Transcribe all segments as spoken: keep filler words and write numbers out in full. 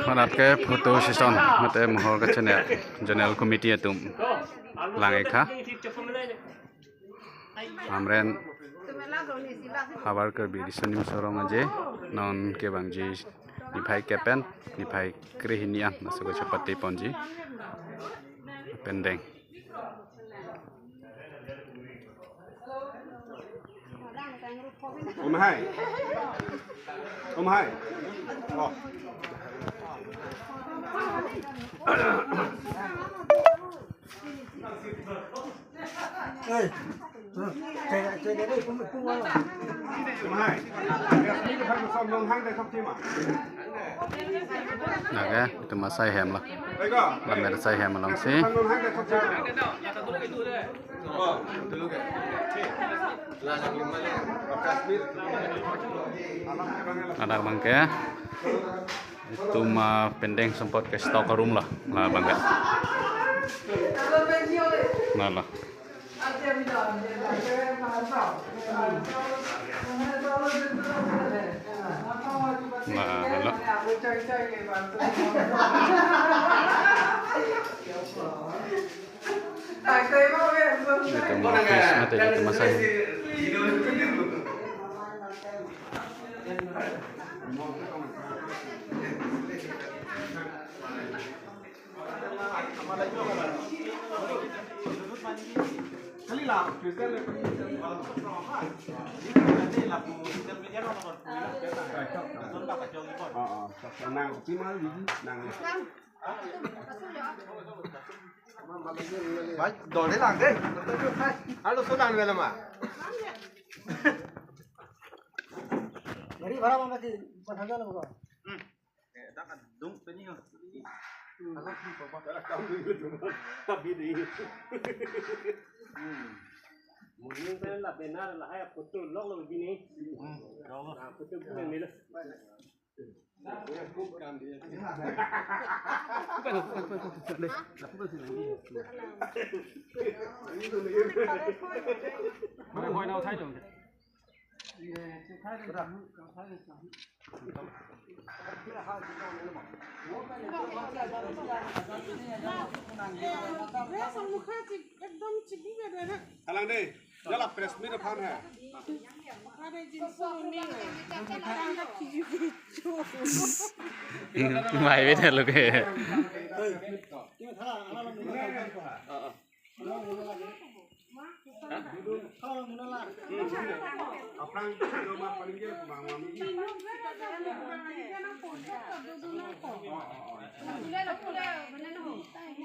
Konat ke photo session mate mohor kachenep General Committee atum lang-ik tha. Hamren havar Karbi Riso Nimso Rong Aje non kevangji niphai kep pen niphai krehini an laso kachepate ponji. Pendeng. Om hai. Om hai. Oh. Hey. Lake, itum asai hem lo. Lam asai hem alongsi. Ladak abangke. Itum, ah, pendeng sempot ke stock room lo. Labangke. Nalo. Nalo. Itum office mate itum asai. Bai, dole lang deh. Halo, sudah dua nama. Gari bhara mama si, empat hajar lah bukan? Hmm. Eh, dak adung pe ni ho. Hmm. Anak ni papa. Tapi di. Hmm. Mungkin saya lah benar lah, hai, betul lok lo begini. Hmm. Nah, betul pun yang ni lah. Alang deh, jala press meet aphan hai. Mai beda lo ke.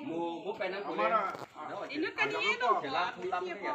Mo, mo penang ko. Ini kan ini dong. Kela pulang ke.